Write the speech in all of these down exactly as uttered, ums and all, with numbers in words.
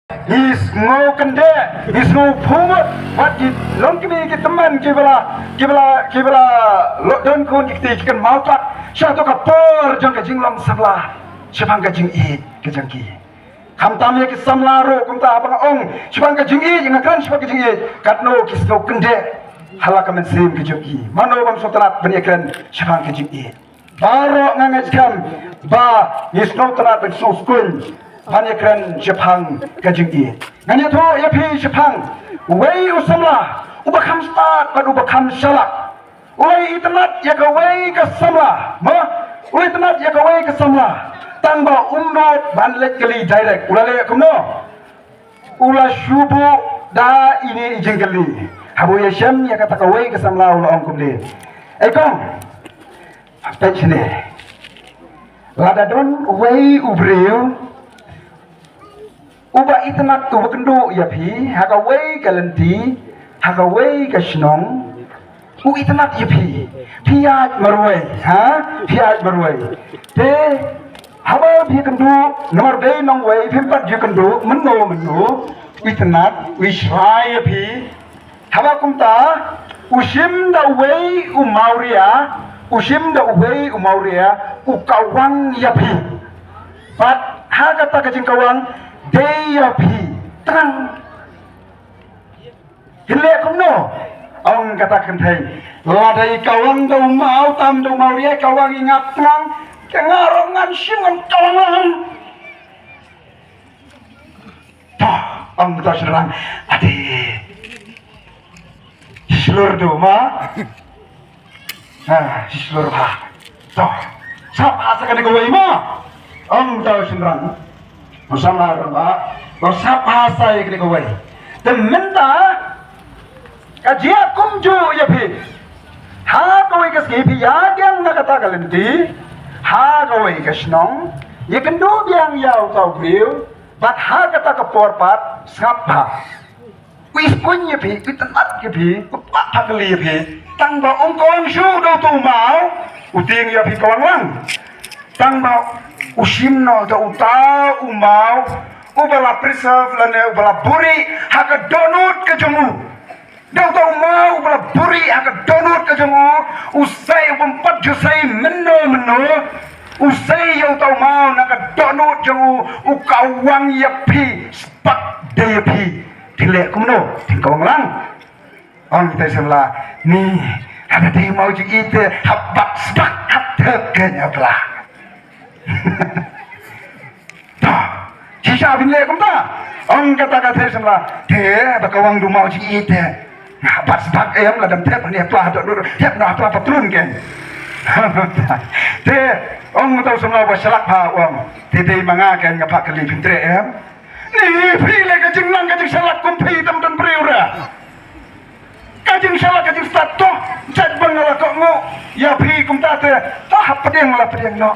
Ngi sngew kyndit, ngi sngew pyrkhat, wat ki longkmie ki tymmen ki ba la, ki ba la, ki ba la lok don khun ki kti ki kynmaw pat sha kato ka por jong ka jinglong samla shaphang ka jingïeit ka jong ki. Khamtam ïa ki samla ruh kumta, haba nga ong shaphang ka jingïeit, nga kren shaphang ka jingïeit, katno ki sngew kyndit ha la ka mynsiem ka jong ki. Mano bym sngewtynnat ban ïakren shaphang ka jingïeit? Baroh nga ngeit skhem ba ngi sngewtynnat bad sngewskuin ban ïakren shaphang ka jingïeit. Ngan ïathuh ïa phi shaphang uwei u samla uba kham stad bad uba kham shalak. U la itynnad ïa kawei ka samla, mo? U la itynnad ïa kawei ka samla, tang ba um nud ban leit kylli direct. U la leh kumno? U la shu buh da ine i jingkylli. Haba u ïashem ïa kata kawei ka samla, u la ong kumne: "Ei kong, peit shane. Lada don uwei u briew uba itynnad, uba kynduh ïa phi ha kawei ka lynti, ha kawei ka shnong, u itynnad ïa phi, phi ïaid marwei, ha? Phi ïaid marwei. Te haba phi kynduh, namar dei nongwei, phim pat ju kynduh, mynno mynno u itynnad, u ishrai ïa phi. Haba kumta, u shim da uwei u mawria, u shim da uwei u mawria, u kawang ïa phi. Bad ha kata ka jingkawang, dei ïa phi tang." Phin leh kumno? Ong kata ka kynthei: "Lada i kawang da u maw tam, da u mawria, i kawang ïa nga tang, ka nga ruh ngan shim, ngan kawang lang." To, ong uta u shynrang: "Ade, shlur, to ma. Ha, shlur bha. To, sap ha sa kane kawei ma." Ong uta u shynrang, u samla ruh ba, to, sap ha sa ïa kane kawei. Te mynta ka jia kumjuh ïa phi. Ha kawei ka sngi phi ïa biang na kata ka lynti, ha kawei ka shnong, ïakynduh biang ïa uta u briew, bad ha kata ka por pat sngap bha. U iskuin ïa phi, u itynnad ïa phi, u pynbha kylli ïa phi. Tang ba um kawang shuh da uta u maw, u tieng ïa phi kawang lang. Tang ba u shim noh da uta u maw uba la preserve lane uba la buhrieh ha ka dohnud ka jong u. Da uta u maw uba la buhrieh ha ka dohnud ka jong u, u sei, u bym pat ju sei mynno mynno, u sei ïa uta u maw na ka dohnud jong u, u kawang ïa phi, spak dei ïa phi. Phi leh kumno? Phin kawang lang? Ong uta u samla: "Ni, haba dei maw jingïeit te, hap bat spak, hap thep kein ha pla." To, shisha phin leh kumta? Ong kata ka kynthei samla: "Te, ba kawang da u maw jingïeit te, nga bat spak em, lada ym thep hangne ha pla, ha dohnud, thep noh ha pla patlun kein." Te ong uta u samla uba shalak bha, u ong: "Te dei ma nga kein, nga phah kylli, phin treh em?" Ni phi leh ka jingnang ka jingshalak kum phi, tam don briew re. Ka jingshalak ka jingstad, to, jait ba nga la kohnguh ïa phi kumta te, to, hap pdiang la pdiang noh.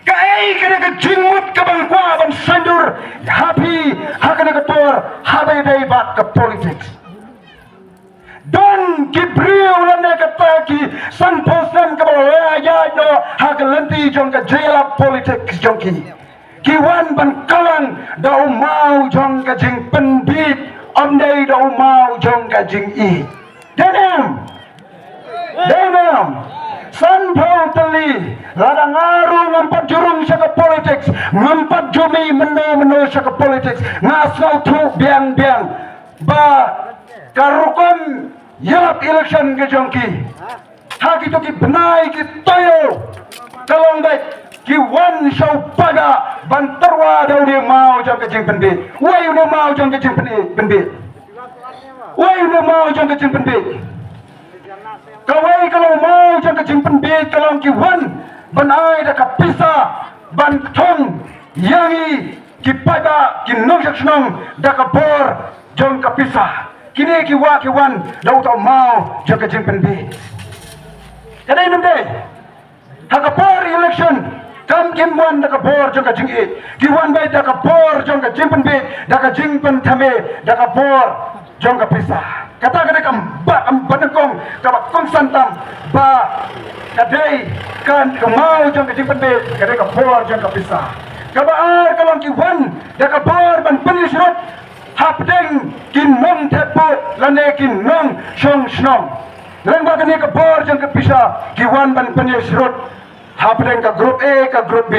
Kaei kane ka jingmut kaba nga kwah ban saiñdur ha phi ha kane ka por, haba ïadei bad ka politics? Don ki briew lane kata ki sanphew snem kaba la ïaid noh ha ka lynti jong ka jingïalap politics jong ki, ki wan ban kawang da u maw jong ka jingpynbiej, ym dei da u maw jong ka jingïeit. Dei ne em? Dei ne em? Sanphew tylli, lada nga ruh ngam pat ju rung sha ka politics, ngam pat ju mih mynno mynno sha ka politics, nga sngewthuh biang biang ba ka rukom ïalap election ka jong ki ha kito ki bnai ki taïew, ka long beit ki wan sha u paidbah ban tyrwa da une u maw jong ka jingpynbiej. Uei une u maw jong ka jingpynbiej? Uei une u maw jong ka jingpynbiej? Kawei ka long u maw jong ka jingpynbiej, ka long ki wan ban ai da ka pisa ban thung ïa ngi ki paidbah, ki nongshong shnong da ka bor jong ka pisa. Kine ki wa-, ki wan da uta u maw jong ka jingpynbiej. Ka dei ne ym dei? Ha ka por election kam, kim wan da ka bor jong ka jingïeit, ki wan beit da ka bor jong ka jingpynbiej, da ka jingpynthame, da ka bor jong ka pisa. Kata ka dei ka ba, ka ba nyngkong, ka ba kongsan tam ba ka dei ka, ka maw jong ka jingpynbiej ka dei ka bor jong ka pisa. Kaba ar ka long ki wan da ka bor ban pynïasyrut hapdeng ki nongthep vote lane ki nongshong shnong. Lyngba kane ka bor jong ka pisa ki wan ban pynïasyrut hapdeng ka group A, ka group B,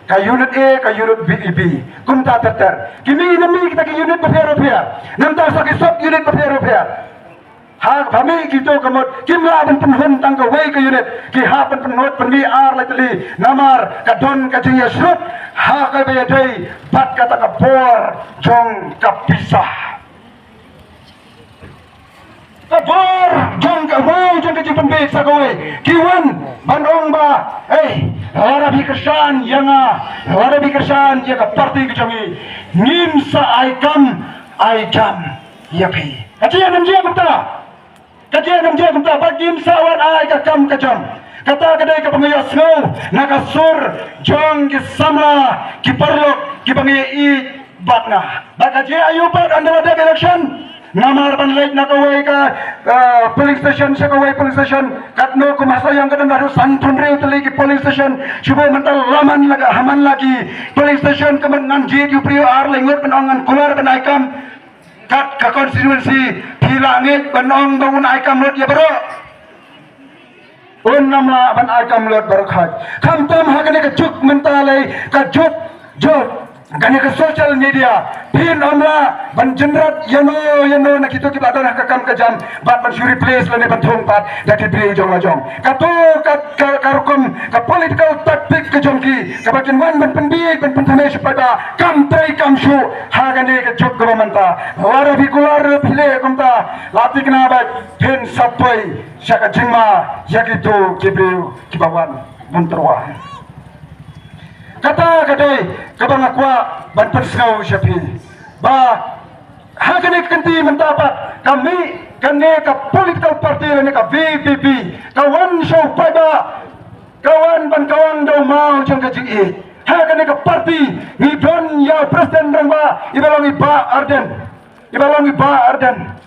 ka unit A, ka unit B, B. Kumta ter ter. Ki mih na mih kita ki unit bapher bapher. Namar sa ki sub unit bapher bapher. Ha, ha mih kito ka mut kim lah ban pynhun tang kawei ka unit, ki hap ban pynhun pynmih ar lai tylli, namar ka don ka jingïasyrut ha kaba ïadei bad kata ka bor jong ka pisa. Ka bor jong ka, bor jong ka jingpynbeit sa kawei, ki wan ban ong ba, eh, lada phi kyrshan ïa nga, lada phi kyrshan ïa ka party ka jong ngi, ngin sa ai kam ai jam ïa phi. Ka jia nam jia kumta. Ka jia nam jia kumta, ba kim sa wan ai ka kam ka jam. Kata ka dei kaba nga ïohsngew na ka sur jong ki samla, ki paralok kiba nga ïeit bad nga. Ba ka jia aïu pat ynda la dep election, namar ban leit na kawei ka, eh, polling station sha kawei polling station, katno kum ha Sohiong ka don haduh san phew hynriew tylli ki polling station. Shu ba mynta la man la ka, ha man la ki polling station ka mut ngan jied ïa u briew ar lyngngoh ban ong ngan kular ban ai kam. Kat ka constituency phi la ngeit ban ong ba un ai kam lut ïa baroh. Un ym lah ban ai kam lut baroh khat. Khamtam ha kane ka juk mynta lei, ka juk, juk kane ka social media, phin ym lah ban jynrat ïano ïano na kito kiba don ha ka kam ka jam bad ban shu replace lane ban thung pat da ki briew jong la jong. Kato ka, ka, ka rukom ka political tactic ka jong ki, kaba kin wan ban pynbiej ban pynthymmai sha paidbah, kam trei kam shuh ha kane ka juk kaba mynta. Lada phi kular phi leh kumta, la thikna ba phin sa poi sha ka jingma ïa kito ki briew kiba wan ban tyrwa. Kata ka dei kaba nga kwah ban pynsngew sha phi, ba ha kane ka kynti mynta pat ka mih kane ka political party lane ka V P P ka wan sha u paidbah, ka wan ban kawang da u maw jong ka jingïeit. Ha kane ka party ngi don ïa u president rangbah iba long i Bah Ardent, iba long i Bah Ardent.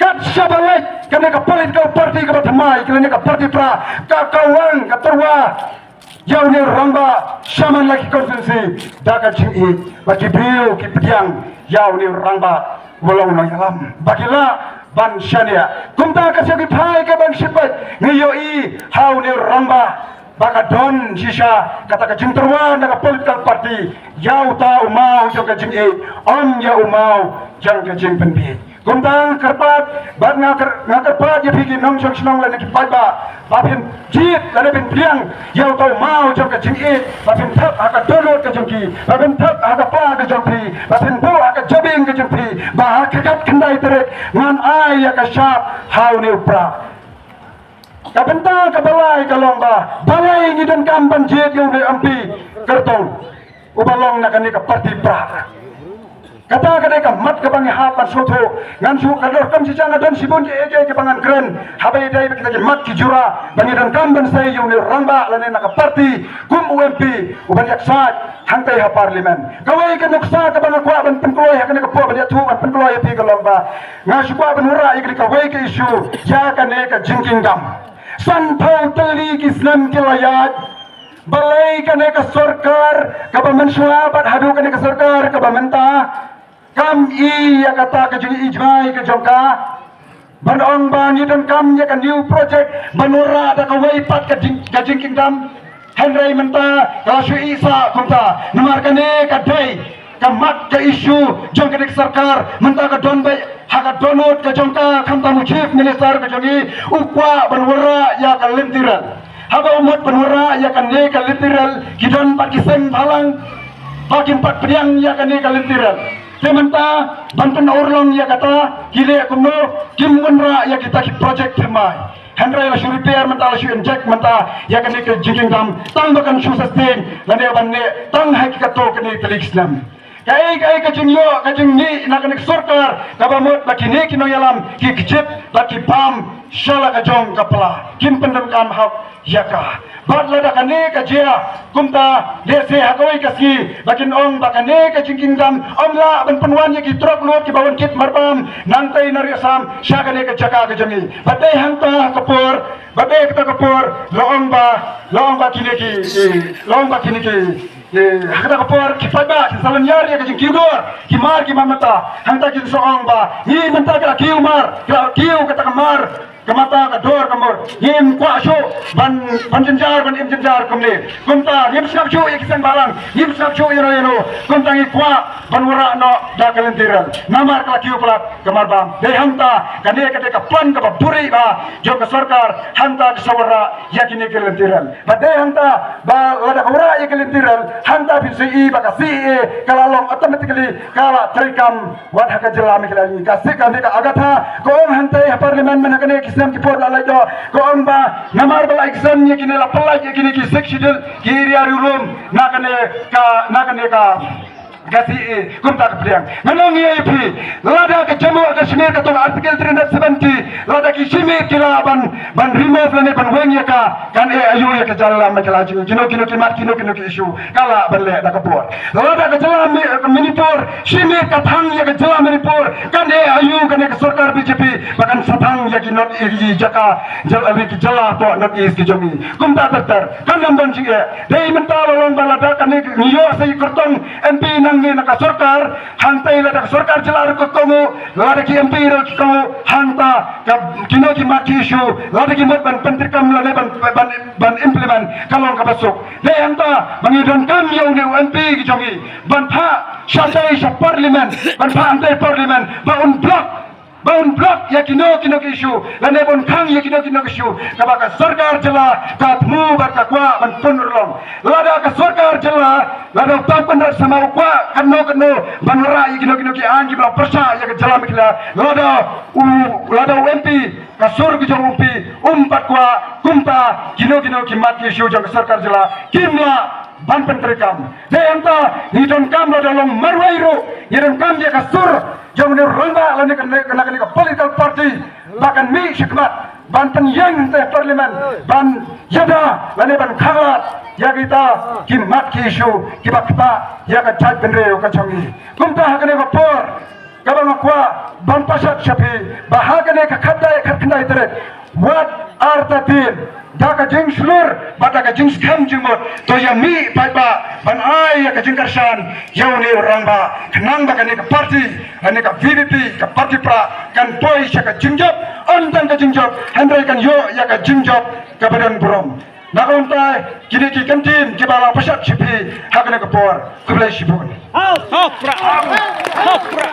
Kat shaba leit kane ka political party kaba thymmai, kane ka party pra, ka kawang, ka tyrwa ïa une u rangbah sha man la ki constituency da ka jingïeit, ba ki briew ki pdiang ïa une u rangbah uba long u nongïalam, ba ki lah ban shaniah. Kumta ka sha ki phai ka ban shit bad ngi ïohi ha une u rangbah ba ka don shisha kata ka jingtyrwa na ka political party ïa uta u maw jong ka jingïeit, ym ïa u maw jong ka jingpynbiej. Kumta nga kyrpad, bad nga kyr-, nga kyrpad ïa phi ki nongshong shnong lane ki paidbah, ba phin jied lane phin pdiang ïa uta u maw jong ka jingïeit, ba phin thep ha ka dohnud ka jong ki, ba phin thep ha ka pla ka jong phi, ba phin buh ha ka jabieng ka jong phi, ba ha ka khatkhyndai tarik ngan ai ïa ka shap ha une u pra. Ka bynta kaba lai ka long ba balei ngi donkam ban jied ïa une u M P kyrtong uba long na kane ka party pra. Kata ka dei ka mat kaba ngi hap ban sngewthuh. Ngan shu, ka dor kam shisha nga don shibun kiei kiei kiba ngan kren, haba ïadei bad kita ki mat ki jura ba ngi donkam ban sei ïa une u rangbah lane na ka party kum u M P uban ïaksaid hangtei ha parliament. Kawei ka nuksa kaba nga kwah ban pynkloi ha kane ka por ban ïathuh ban pynkloi ïa phi ka long ba nga shu kwah ban wanrah ïa kane kawei ka issue ïa kane ka jingkieng dam. Sanphew tylli ki snem ki la ïaid. Balei kane ka sorkar kaba mynshuwa bad haduh kane ka sorkar kaba mynta kam i ïa kata ka jingïohi jngai ka jong ka ban ong ba ngi donkam ïa ka new project ban wanrah da kawei pat ka jing, ka jingkieng dam? Hynrei mynta ka la shu ih sah kumta. Namar kane ka dei ka mat ka issue jong kane ka sorkar. Mynta ka don beit ha ka dohnud ka jong ka, khamtam u Chief Minister ka jong ngi u kwah ban wanrah ïa ka lynti rel. Haba u mut ban wanrah ïa kane ka lynti rel ki don pat ki seng bhalang ba kim pat pdiang ïa kane ka lynti rel. Te mynta ban pynurlong ïa kata ki leh kumno? Kim wanrah ïa kita ki project thymmai. Hynrei la shu repair mynta, la shu inject mynta ïa kane ka jingkieng dam tang ba kan shu sustain lane ban leh tang ha ki katto katne tylli ki snem. Kaei kaei ka jingïoh ka jingmih na kane ka sorkar kaba mut ba kine ki nongïalam ki kjit bad ki bam sha la ka jong ka pla, kim pyndonkam hok ïa ka. Bad lada kane ka jia kumta, lehse ha kawei ka sngi ba kin ong ba kane ka jingkieng dam ym lah ban pynwan ïa ki trok lut kiba wan kit marbam nangtei na ri Assam sha kane ka jaka ka jong ngi. Bad dei hangta ka por, bad dei kata ka por la ong ba, la ong ba kine ki, ki, la ong ba kine ki Te ha kata ka por ki paidbah kin sa lynñiar ïa ka jingkiew dor, ki mar ki mar mynta. Hangta kin sa ong ba ngi mynta ka la kiew mar, ka la kiew kata ka mar, ka mata ka dor ka mur. Ngim kwah shuh ban, ban jynjar, ban im jynjar kumne. Kumta ngim sngap shuh ïa ki seng bhalang, ngim sngap shuh ïa no ïa no. Kumta ngi kwah ban wanrah noh da ka lynti rel. Namar ka la kiew palat ka mar bam. Dei hangta kane ka dei ka plan kaba buhrieh bha jong ka sorkar, hangta ka sa wanrah ïa kine ki lynti rel. Ba dei hangta ba lada ka wanrah ïa ki lynti rel, hangta phin sa ïohi ba ka C A A ka la long automatically ka la treikam wat ha ka jylla Meghalaya. Ka sik ka ka Agatha ka ong hangta ha parliament mynta kane ki snem ki por la leit doh, ka ong ba namar ba la exempt ïa kine, la pyllait ïa kine ki Sixth Schedule, ki area riewlum na kane ka, na kane ka ka C A A. Kumta ka pdiang. Ngan ong ïa phi, lada ka Jammu Kashmir ka tong Article three hundred seventy, lada ki shimet ki lah ban, ban remove lane ban weng ïa ka, kan eh aïu ïa ka jylla Meghalaya jong ngi? Kino kino ki mat, kino kino ki issue ka lah ban leh da ka bor. Lada ka jylla Mi-, ka Manipur shimet ka thang ïa ka jylla Manipur, kan eh aïu kane ka sorkar B J P ba kan sa thang ïa ki North East, ïa ki jaka, jylla, ki jylla hapoh North East ki jong ngi? Kumta ter ter. Kan ym don jingeh. Dei mynta la long ba lada kane ngi ïoh sa ïa kyrtong M P nangne na ka sorkar, hangta lada ka sorkar jylla ruh ka kohnguh, lada ki M P ruh ki kohnguh, hangta ka kino ki mat ki issue, lada ki mut ban pyntreikam lane ban, ban, ban implement, ka long kaba suk. Dei hangta ba ngi donkam ïa une u M P ki jong ngi ban phah shatai sha parliament, ban phah hangtai parliament ba un block, ba un block ïa kino kino ki issue, lane ba un khang ïa kino kino ki issue kaba ka sorkar jylla ka thmu bad ka kwah ban pynurlong. Lada ka sorkar jylla, lada u Tam Kynrad Sangma u kwah katno katno ban wanrah ïa kino kino ki aiñ kiba la pyrshah ïa ka jylla Meghalaya, lada u, lada u M P, ka sur ka jong u M P um pat kwah, kumta kino kino ki mat ki issue jong ka sorkar jylla kim lah ban pyntreikam. Dei hangta ngi donkam, lada long marwei ruh ngi donkam ïa ka sur jong une u rangbah lane kane, kane, kane ka political party ba kan mih shakhmat ban pynïeng hangta ha parliament ban ïada lane ban khanglad ïa kita ki mat ki issue kiba ktah ïa ka jaitbynriew ka jong ngi. Kumta ha kane ka por kaba nga kwah ban pashat sha phi ba ha kane ka khatkhyndai, khatkhyndai tarik, wat artatien da ka jingshlur bad da ka jingskhem jingmut, to ïa mih paidbah ban ai ïa ka jingkyrshan ïa une u rangbah, khnang ba kane ka party, kane ka V P P, ka party prah kan poi sha ka jingjop, ym tang ka jingjop hynrei kan ïoh ïa ka jingjop kaba don burom. Na ka bynta kine ki kyntien kiba la pashat sha phi ha kane ka por, khublei shibun. Hau, hau, pra. Hau, pra.